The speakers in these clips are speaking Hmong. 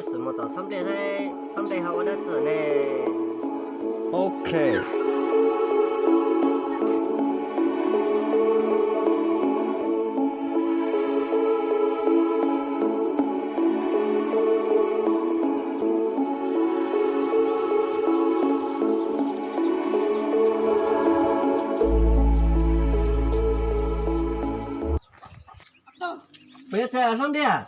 Txwm mus tom txhob nplej thiab, txhob nplej ho ua dab tsi ne? Ok. Kuv yuav txais hlob ntiag.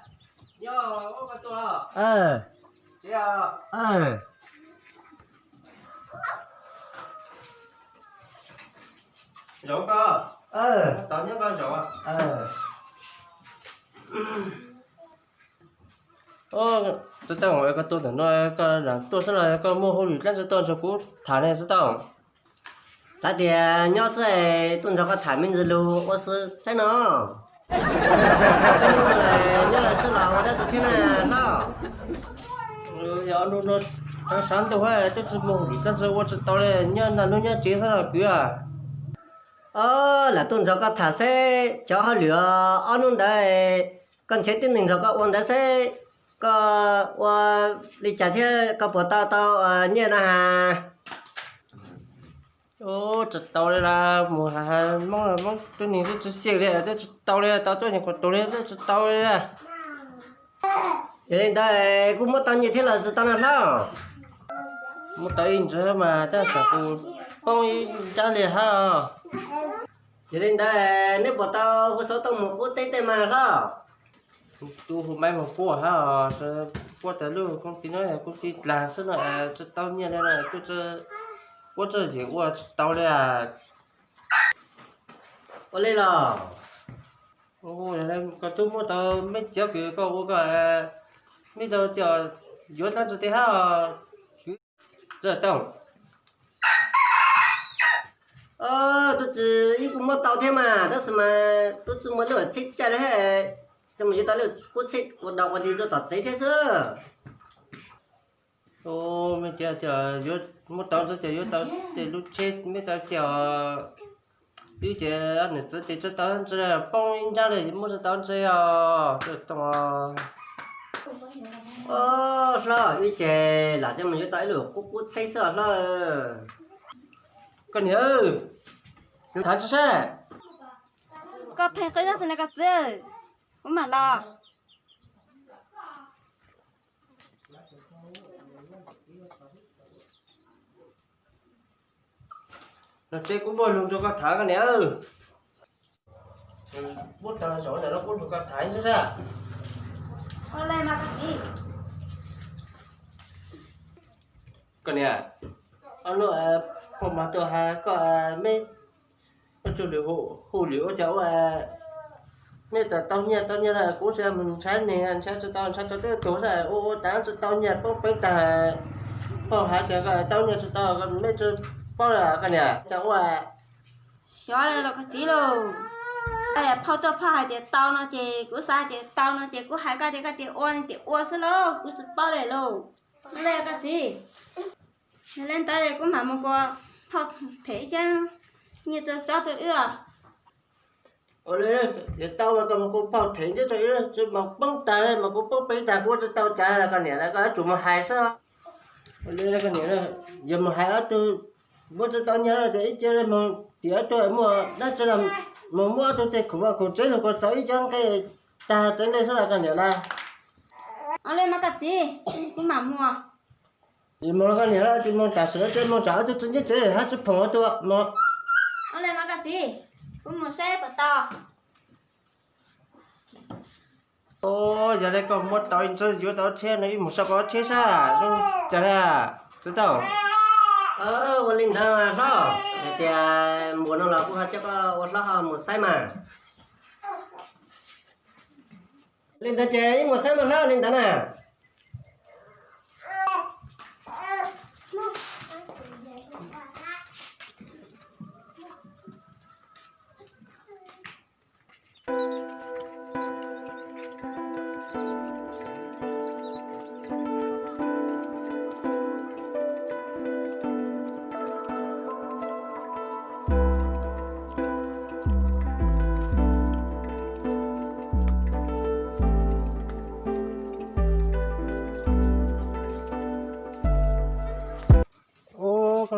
Txiv Tauj, koj tuaj ntawm no koj lam tuaj xwb los koj muaj hauj lwm dlaab tsi tuaj nrog kuv tham ne Txiv Tauj? Xav tias nyob xwb es tuaj nrog koj tham me ntsis lug ua si saib no. Nyob lawm xwb los ua dab tsi thiab na hlob? Yog no, no, sab ntuj twb tsi muaj hauj lwm dlaab tsi ua tsi tau li, nyob naj nub nyob tsev xwb los kwv. Os, lam tuaj nrog koj tham seb cov hauj lwm ob hnub ntawd koj nrhiav tib neeg nrog koj ua ntawd seb koj ua li cas thiab koj puas tau tau nyiaj na has? Tsis tau li las, mus has Hmoob, Hmoob tib neeg twb tsis xyeej li, twb tsis tau li, tau tuaj nyuag qhuav tus li twb tsis tau li. Yog li ntawd kuj muab tau nyiaj thiab los tsis tau na hlob? Muab tau ib ntsis mas tab sis kuv poob ib nrab li hab. Yog li ntawd neb puas tau hu xov tooj mus pub teb tej mas hlob? Kuv hu maib mus pub hab os, pub tas lub koom ti no koom ti dlaag xwb no, tsis tau nyiaj li no, puab txawj yeem ua tsis tau li. Ua li los? Koj twb muab tau meb txiav kws koj ua koj, meb tau coj yuav dlaab tsi tej hab os. Tub tsi, ib kuj muab tau thiab mas tab sis mas tub tsi muaj lub tsheb caij li hab, coj mus yuav tau lub qub tsheb ua dog ua dig rau tom tsev thiab xwb. Meb txiav, muab tau ntawd ces yuav tau tej lub tsheb, meb tau ces wb ces niam txiv ces tsis tau ntse, poob ib nrab li muab tsis tau ntse os. Os hlob, wb ces lam coj mus yuav tau ib lub qub qub tsheb xwb os hlob. Koj niam, tham ntse saib. Koj pheej qw dab tsi na koj txiv? Kuv mam los. Los tsev kuv muaj lus nrog koj tham koj niam. Muab tau zaum ntawm no kuv nrog koj tham ib ntsis na. Koj niam, ob hnub pog mas tuaj has koj, meb ua tsuj lwm hu lwm ua cas ua, meb tas tau nyiaj tau nyiaj na, kuv tab sis mus nrhav neeg nrhav tsis tau, nrhav tau twb tuag xwb, ua ua tas tsis tau nyiaj poob peev tag. Pog has tias koj tau nyiaj tsis tau, meb tsis paub li koj niam, cas ua. Xyov li los koj txiv lauj. Phauj tuaj phauj hais tias tau no ces kuv xav tias tau no ces kuv hais koj ces koj tias ua tias ua xwb lauj, kuv tsis paub li lauj. Ua li koj txiv, yog li ntawd kuv mam mus kom phauj them ib ceeb nyiaj txog tsob rau wb os. Ua li, yog tau mas koj mus kom phauj them ib ceeb rau wb, tsis mas poob tag mas kuv poob peev tag kuv ua tsis tau cas li koj niam, koj yuav tsum mus hais xwb. Ua li koj niam, yog mus hais ob tug, muab tsis tau nyiaj no ces ib ce li mus tim ob tug muaj dab tsi los mus muab ob tug tej khoom vaj khoom tsev los kuj txaus ib ceeb nqe tag tsev li xwb los koj niam na. Ua li mas koj txiv, kuv mam mus. Mus koj niam, tsis mus tam sim no ces mus tsam ob tug tsis nyob tsev hab tsis phoom ob tug mus. Ua li mas koj txiv, kuv mus saib puas tau. Yog li koj muab tau ib ntsis yuav tau tsheb no wb mus saib koj tsheb sab zoo cas na, txiv tau. Ua li ntawd hlob, hais tias npaum no los kuv ho coj koj ua hlob ho mus saib mas. Li ntawd ces wb mus saib mas hlob, li ntawd na.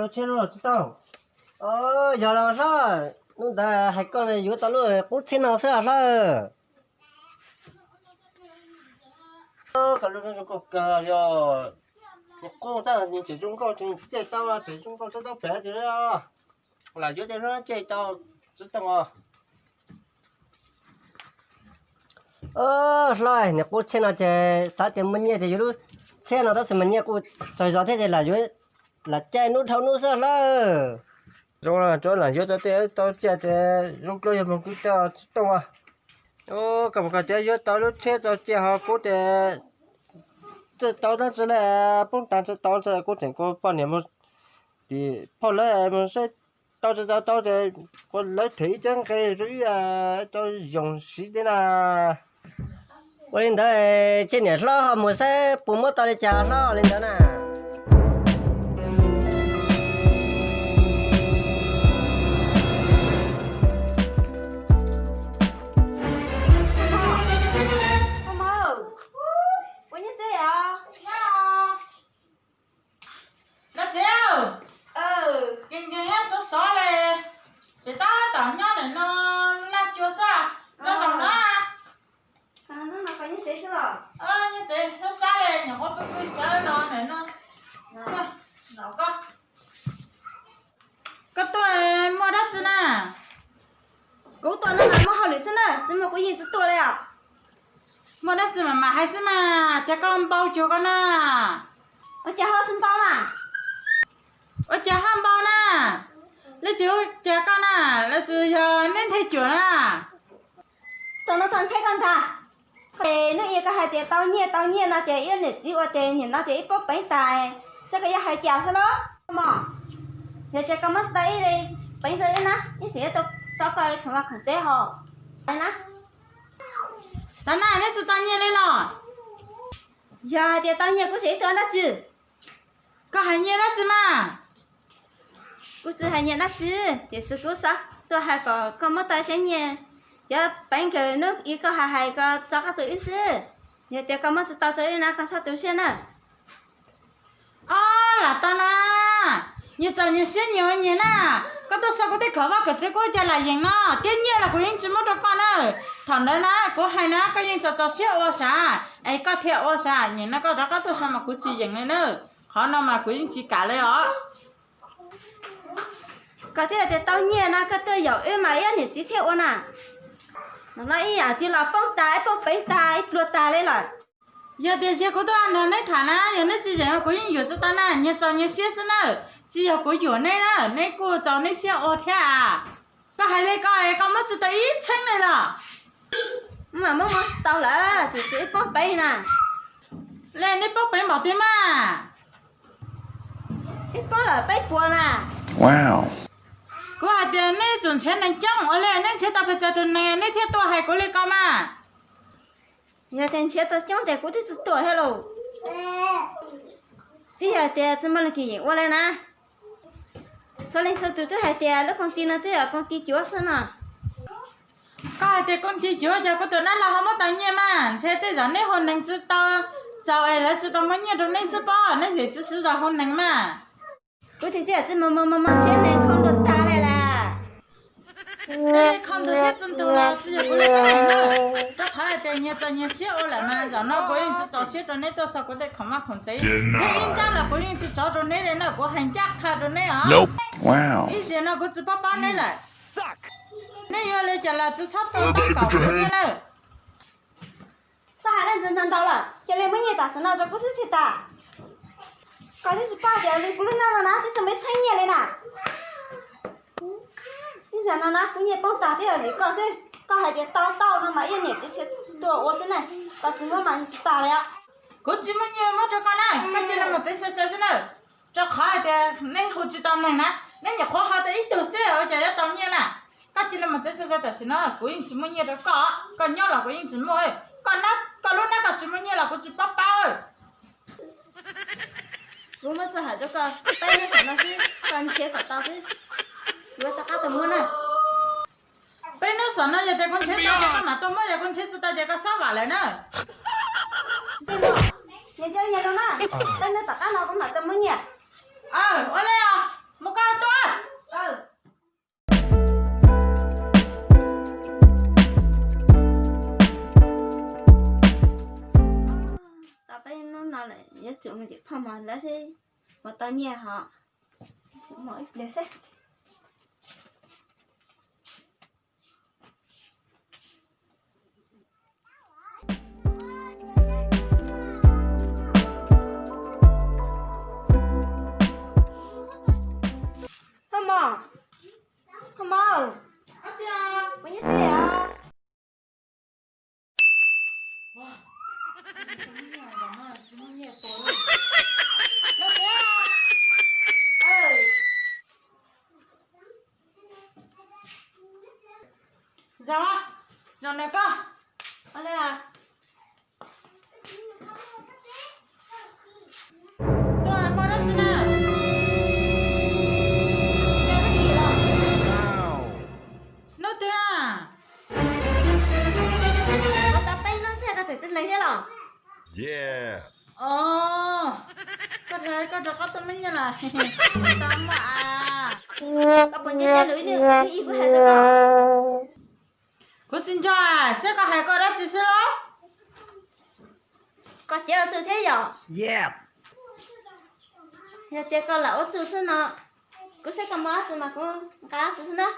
Tsheb no los tsis tau. Yog los hlob, hnub ntawd hais koj yuav tau lub qub tsheb no xwb hlob. Koj lub zoo kawg yog, qub tag tseem zoo nkauj, tseem caij tau, tseem zoo nkauj txawj tau pem tiag. Lam yuav tej hlab caij tau tsis tau os. Hlob, niag qub tsheb no ces xav tias muaj nyiaj tias yuav lub tsheb no tab sis mas nyiaj kuj tsawg zog thiab ces lam yuav, lam caij hnub dhau hnub xwb hlob. Zoo, lam yuav tau tej tau cia ces zoo dua yog mus kuv coj tsis tau. Koj mus koj cov yuav tau lub tsheb tau cia ho kuv ces tsis tau dab tsi li, poob tas tsis tau tsis kuv tseem kuv poj niam mus tim phauj lawv mus saib tau tsis tau tau ces kuv lawv them ib cov nqe rau ib co yoos siv thiab na. Ua li ntawd ces niam hlob ho mus saib puas muab tau li cas hlob li ntawd na. Ua nyob tsev os. Los txiv, nkees nkees nyob sov sov li, tseem tab tom nyob nim no laj cua xwb, laj zaum no. Nyob tsev sab sab li, nyuam qhuav pw pw sawv los nim no. Koj tuaj muaj dab tsi na? Kuv tuaj no mas muaj hauj lwm xwb na, tsis muaj kuv yeej tsis tuaj li os. Muaj dab tsi mas mam hais xwb mas, cas koj npau cuag koj na? Ua cas ho xwb npau na? Ua cas ho npau na? Leej twg ua cas koj na? Lossis yog neb nthe cuam na? Thaum no thaum nthe koj ntag. Hnub ib koj hais tias tau nyiaj tau nyiaj no ces ib niam txiv ua ces nim no ces ib poob peev tas, saib koj yuav hais cas xwb los mog. Yog ces koj muab tsis tau ib peev xwb na, ib sim tau so koj li khoom vaj khoom tsev ho na. Tau na, neb tsis tau nyiaj li los? Yog hais tias tau nyiaj kuv sim ib tug dab tsi? Koj hais nyiaj dab tsi mas? Kuv tsis hais nyiaj dab tsi, tiam sis kuv xav tuaj hais kom koj muab tau cov nyiaj, cov peev kawm hnub ib koj hais hais ko rov qab rau wb xwb. Yog tias koj muab tsis tau rau wb na koj txhob tu siab na. Ob, lam tau na. Nyias txaus nyias siab nyias ua nyias na. Koj tuaj so kuv tej khoom vaj khoom tsev kuv ua cas lam yeem no, thiab nyiaj los kuv yeej tsis muab rau koj na. Thaum ntawd na kuv hais na koj yeej txaus txaus siab ua sav, es koj thiaj ua sav, nim no koj rov qab tuaj so mas kuv tsis yeem li na. Qhov no mas kuv yeej tsis kam li os. Koj thiaj tias tau nyiaj no koj tuaj yaum wb mas ib niam txiv thiaj ua na. Nim no ib yam twg los poob tas, ib poob peev tas, ib pluag tas li lawm. Yog tias kuv tuaj nrog neb tham na, yog neb tsis yeem kuv yeej yuam tsis tau na, nyias txaus nyias siab xwb na. Tsis yog kuv yuam neb na, neb kuj txaus neb siab ua thiab. Koj hais li ko, koj muab tsis tau ib txheeb li los? Mas muab muab tau lawm, tiam sis ib poob peev na. Li neb poob peev npaum twg mas? Ib poob lawm peb puas na. Kuv hais tias neb tseem nrhiav neeg coob ua li, neb nrhiav tau pes tsawg tus neeg neb thiaj tuaj hais kuv li ko mas? Yog tias nrhiav tau coob tias kuv twb tsis tuaj thiab lauj. Twb yog tias tsis muaj leej twg yeem ua li na. Txhua leej txhua tus twb hais tias lub koom ti no twb yog koom ti cuav xwb no. Koj hais tias koom ti cuav ces kuv tus dab laug ho muab tau nyiaj mas, ntshe tej zaum neb hu neeg tsis tau txaus es lawv tsis tau muab nyiaj rau neb xwb pob, neb thiaj siv siv zog hu neeg mas. Kuv thiaj txij txij mus mus mus mus nrhiav neeg khoo ntuag tag li lawm. Neb khoo ntuag thiab tsis ntuag los tsis yog kuv li, rau qhov hais tias nyias txaus nyias siab ua lawm mas, zaum no kuv yeej tsis txaus siab rau neb tuaj so kuv tej khoom vaj khoom tsev, thiab ib ntsab los kuv yeej tsis tso rau neb li na, kuv hais ncaj qha rau neb os. Ib sim no kuv tsis paub paub neb lawm. Neb yuav li cas los tsis txhob tau tau kom kuv nyiaj na. Txhob hais leej twg ntau ntau lawm, cia li muab nyiaj tam sim no rau kuv xwb tsis tas. Koj twb tsis paub tias kuv lub neej no na twb tsis muaj ib txheeb nyiaj li na. Ib zaug no na kuv nyiaj poob tas twb yog vim koj xwb. Koj hais tias tau tau no mas ib niam txiv thiaj tuaj ua xwb ne, koj tsis muab mas tsis tas li os. Kuv tsis muaj nyiaj muab rau koj na, koj cia li mus tsev xav xav xwb na. Rau qhov hais tias neb hu tsis tau neeg na, neb nyuam qhuav ho tau ib tug xwb ua cas yuav tau nyiaj na. Koj cia li mus tsev xav xav tam sim no, kuv yeej tsis muaj nyiaj rau koj, koj nyob los kuv yeej tsis muaj, koj lub neej koj tsis muaj nyiaj los kuv tsis paub paub. Kuv muab xav hais rau koj, peb hnub saum no xwb, koj nrhiav kom tau xwb, kuv rov qab tuaj muab na. Peb hnub saum no yog tias kuv nrhiav tau ces koj mam tuaj muab, yog kuv nrhiav tsis tau ces koj xob vam lawm na. Nyias cov nyias rau na, peb hnub tom qab no kuv mam tuaj muab nyiaj. Ua li os. Mus koj tuaj. Tau peb hnub no lawm, yuav tsum mus cem Phoj Mos lawv seb puas tau nyiaj hos. Mus ib pliag seb. Phoj Mos, Phoj Mos, ua nyiaj teb os. Zaum, zaum ntawm koj. Tuaj, muaj dab tsi na? Hnub twg na? Ua tau peb hnub xwb koj tseem tsis lees thiab los? Os, koj rau koj rov qab tuaj muab nyiaj lawm. Tau mas. Koj puas nco nco lus ib lwm ib kuv hais rau koj? Kuv tsis nco, saib koj hais koj dab tsi xwb los? Koj cev ua txuj thiab yom? Yog tias koj lam ua txuj xwb no, kuv saib koj muaj ob txwm mas kuv nqa ob txwm xwb na.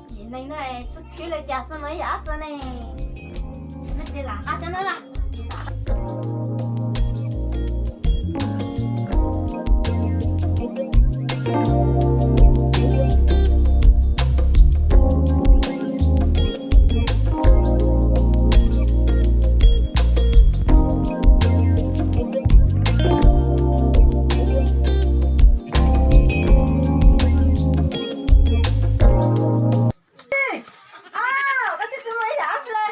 Txiv neej no txuj khwv li cas txog mus ib yam ob txwm ne. Nej lam nqa cov no los. Koj twb tsis muaj ib yam dab tsi li.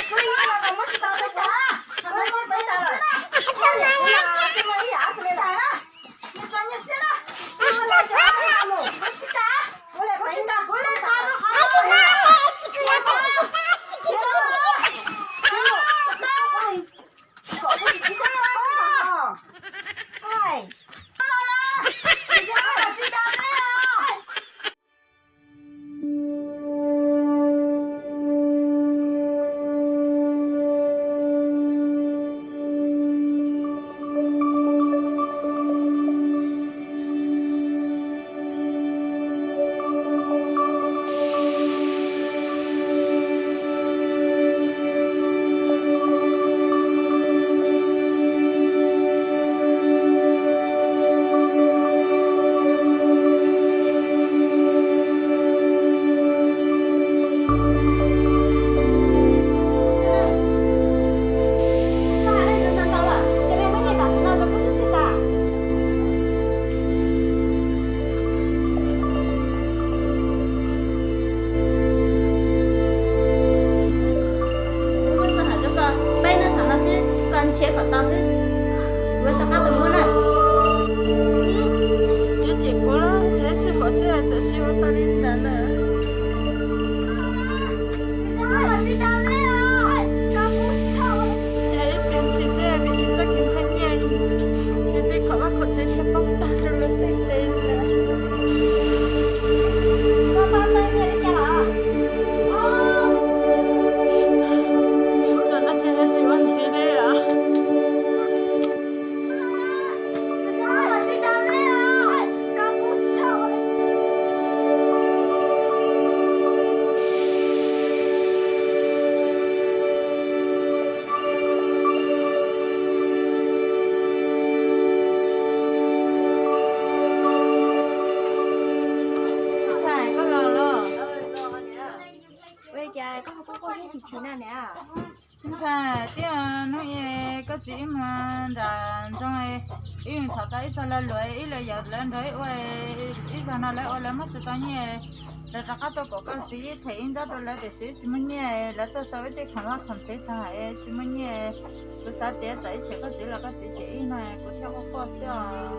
Kuv ib los muab tsis tau Tsis na niam. Ntxhais, tib hnub i koj txiv ib muag nram nroog, ib thov tau ib txog lag luam ib los yog lawv nrog ib ua, ib zaug no lawv ua lawv muab tsis tau nyiaj, lawv rov qab tuaj kom koj txiv them ib ntsab rau lawv tiam sis tsis muaj nyiaj, lawv tuaj sau ib tej khoom vaj khoom tsev tag tsis muaj nyiaj. Kuv xav tias txawm ib tsam koj txiv los koj txiv cem ib no kuv thiaj quaj quaj xwb os.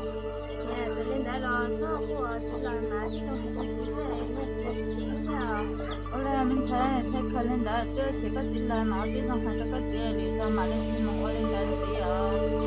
Txawm li ntawd los txhob quaj, txiv los mas txog koj txiv xwb, txiv cem ib thiab. Ua li me ntxhais, txhob khaws li ntawd xwb, tsam koj txiv los mas ua tib zoo hais rau koj txiv lwm zaus mam li tsis mus ua li ntawd ntxiv os.